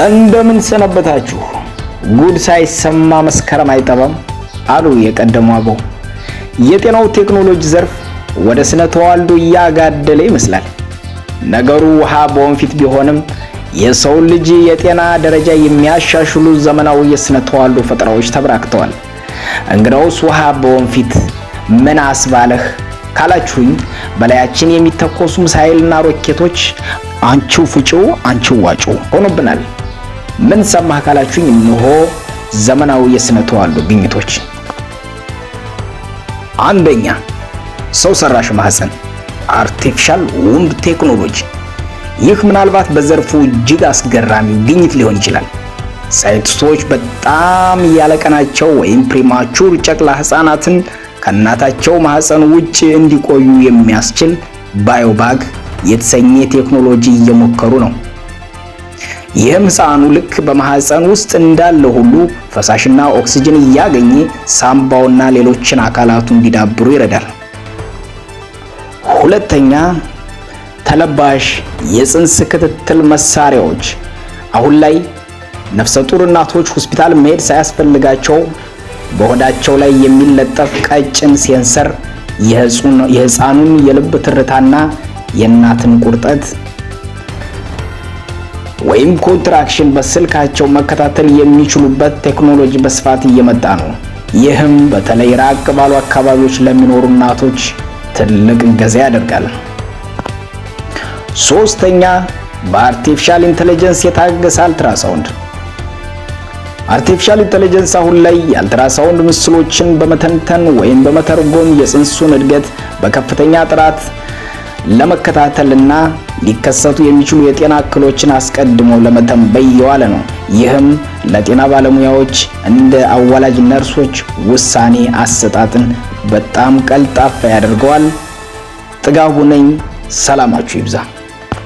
እንደምን ሰነበታችሁ? ጉድ ሳይሰማ መስከረም አይጠባም አሉ የቀደሙ አበው። የጤናው ቴክኖሎጂ ዘርፍ ወደ ስነ ተዋልዶ እያጋደለ ይመስላል። ነገሩ ውሃ በወንፊት ቢሆንም የሰውን ልጅ የጤና ደረጃ የሚያሻሽሉ ዘመናዊ የስነ ተዋልዶ ፈጠራዎች ተበራክተዋል። እንግዳውስ ውሃ በወንፊት ምን አስባለህ ካላችሁኝ፣ በላያችን የሚተኮሱ ሚሳኤልና ሮኬቶች አንቺው ፍጪው አንቺው ዋጪው ሆኖብናል። ምን ሰማህ ካላችሁኝ፣ እነሆ ዘመናዊ የስነ ተዋልዶ ግኝቶች። አንደኛ፣ ሰው ሰራሽ ማህፀን፣ artificial womb technology። ይህ ምናልባት በዘርፉ እጅግ አስገራሚው ግኝት ሊሆን ይችላል። ሳይንቲስቶች በጣም ያለቀናቸው ወይም premature ጨቅላ ህፃናትን ከእናታቸው ማህፀን ውጭ እንዲቆዩ የሚያስችል biobag የተሰኘ ቴክኖሎጂ እየሞከሩ ነው። ይህም ህፃኑ ልክ በማህፀን ውስጥ እንዳለ ሁሉ ፈሳሽና ኦክሲጅን እያገኘ ሳምባውና ሌሎችን አካላቱ እንዲዳብሩ ይረዳል። ሁለተኛ፣ ተለባሽ የጽንስ ክትትል መሳሪያዎች። አሁን ላይ ነፍሰ ጡር እናቶች ሆስፒታል መሄድ ሳያስፈልጋቸው በሆዳቸው ላይ የሚለጠፍ ቀጭን sensor የህፃኑን የልብ ትርታና የእናትን ቁርጠት ወይም contraction በስልካቸው መከታተል የሚችሉበት ቴክኖሎጂ በስፋት እየመጣ ነው። ይህም በተለይ ራቅ ባሉ አካባቢዎች ለሚኖሩ እናቶች ትልቅ እገዛ ያደርጋል። ሶስተኛ፣ በ artificial intelligence የታገዘ ultrasound። Artificial intelligence አሁን ላይ የአልትራሳውንድ ምስሎችን በመተንተን ወይም በመተርጎም የጽንሱን እድገት በከፍተኛ ጥራት ለመከታተልና ሊከሰቱ የሚችሉ የጤና እክሎችን አስቀድሞ ለመተንበይ እየዋለ ነው። ይህም ለጤና ባለሙያዎች እንደ አዋላጅ ነርሶች ውሳኔ አሰጣጥን በጣም ቀልጣፋ ያደርገዋል። ጥጋቡ ነኝ። ሰላማችሁ ይብዛ።